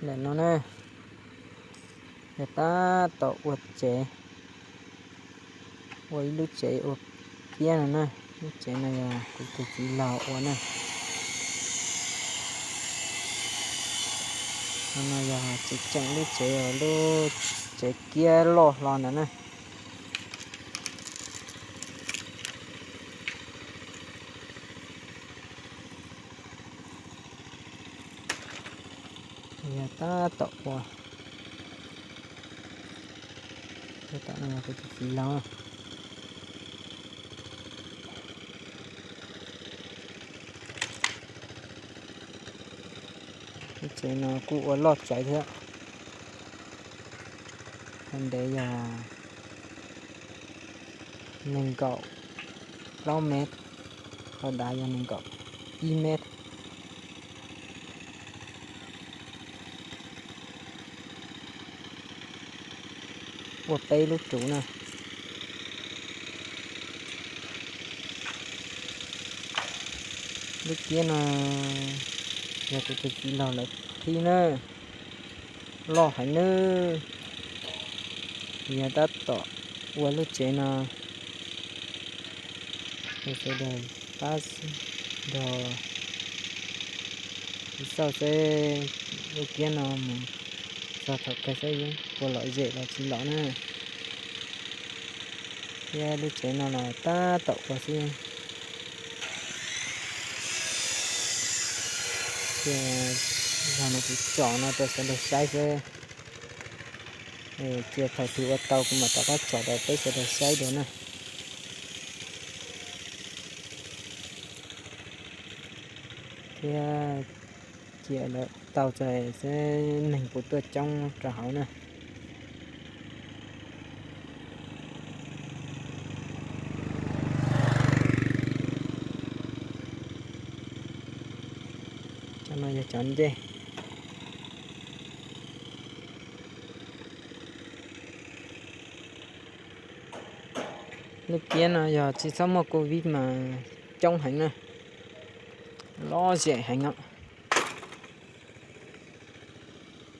Ntawm no na, yog tab tom ua tsev, ua ib lub tsev ua kiab no na. Lub tsev no yog kuv tus txiv laug ua na. No yog tseem tseem lub tsev, lub tsev kiab loj hlo ntawd na. Yog tab tom ua, tab tom no yog kuv tus txiv laug. Lub tsev no kuj ua loj tsawv thiab. Qhov ntev yog nees nkaum plaub mev, qhov dav yog nees nkaum ib mev. Ua peb lub ruv na. Lub kiab no yog kuv tus txiv laug lawv qhib na, loj heev nawb. Yog tab tom ua lub tsev no, sawv daws pab nrog kuv xauj seb lub kiab no mus txog thaum kawg seb puas lom zem los tsis lom na. Thiab lub tsev no los tab tom ua xwb. Ces zog no kuv tsom no rau sawv daws saib xwb. Cia thaum twg ua tau kuv mam rov qab tsom rau peb sawv daws saib dua na. Thiab cia lawv tau txais seb neeg puas tuaj coob rau hauv na. Cov no yog cov ncej. Lub kiab no yog tsis txhob muaj covid mas coob heev na, lom zem heev os.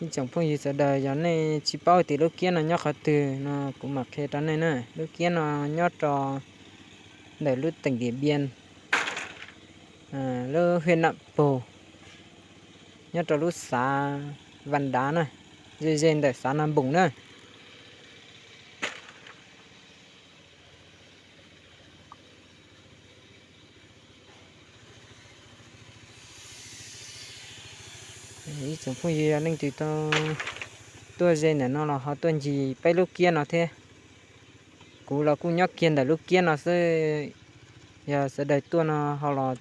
Ib tsoom phooj ywg sawv daws, yog nej tsis paub tias lub kiab no nyob qhov twg no kuv mam qhia rau nej na. Lub kiab no nyob rau ntawm lub teem Diam Npiam, lub hiaj Nam Pug, nyob rau lub xav Vas Dav na, ze ze ntawm xav Nas Npoos na. Ib tsoom phooj ywg, yog leej twg tau tuaj ze ntawm no los ho tuaj ncig peb lub kiab no thiab. Kuv los kuj nyob kiag ntawm lub kiab no xwb, yog sawv daws tuaj no ho los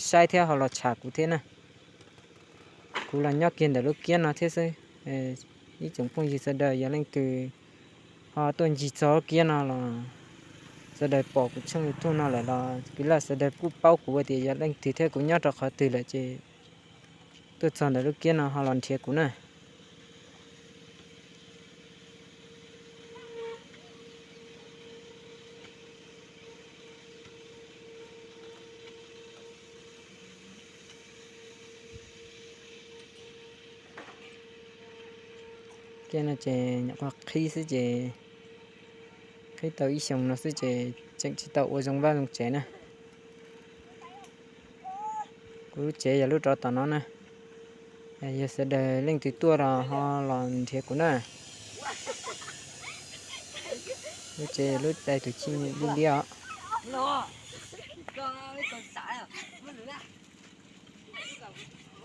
saib thiab ho los tsham kuv thiab na. Kuv los nyob kiag ntawm lub kiab no thiab xwb. Ib tsoom phooj ywg sawv daws, yog leej twg ho tuaj ncig txog lub kiab no los sawv daws pom kuv tshooj YouTube no lawm los kwv lam sawv daws kuj paub kuv tias yog leej twg thiab kuv nyob rau qhov twg lawm ces tuaj txog ntawm lub kiab no ho los nrhiav kuv na. Kiab no ces nyuam qhuav qhib xwb ces qhib tau ib xyoos no xwb ces tseem tsis tau ua zoo vaj zoo tsev na. Kuv lub tsev yog lub rov tom no na. Yog sawv daws leej twg tuaj los ho los nrhiav kuv na. Lub tsev lub dai tus chij liab liab os.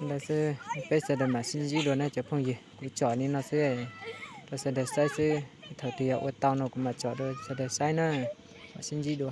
Ntawd xwb, peb sawv daws mam sib ntsib dua na cov phooj ywg. Kuv tsom li no xwb rau sawv daws saib xwb. Thaum twg yog ua tau no kuv mam tsom rau sawv daws saib na. Mam sib ntsib dua.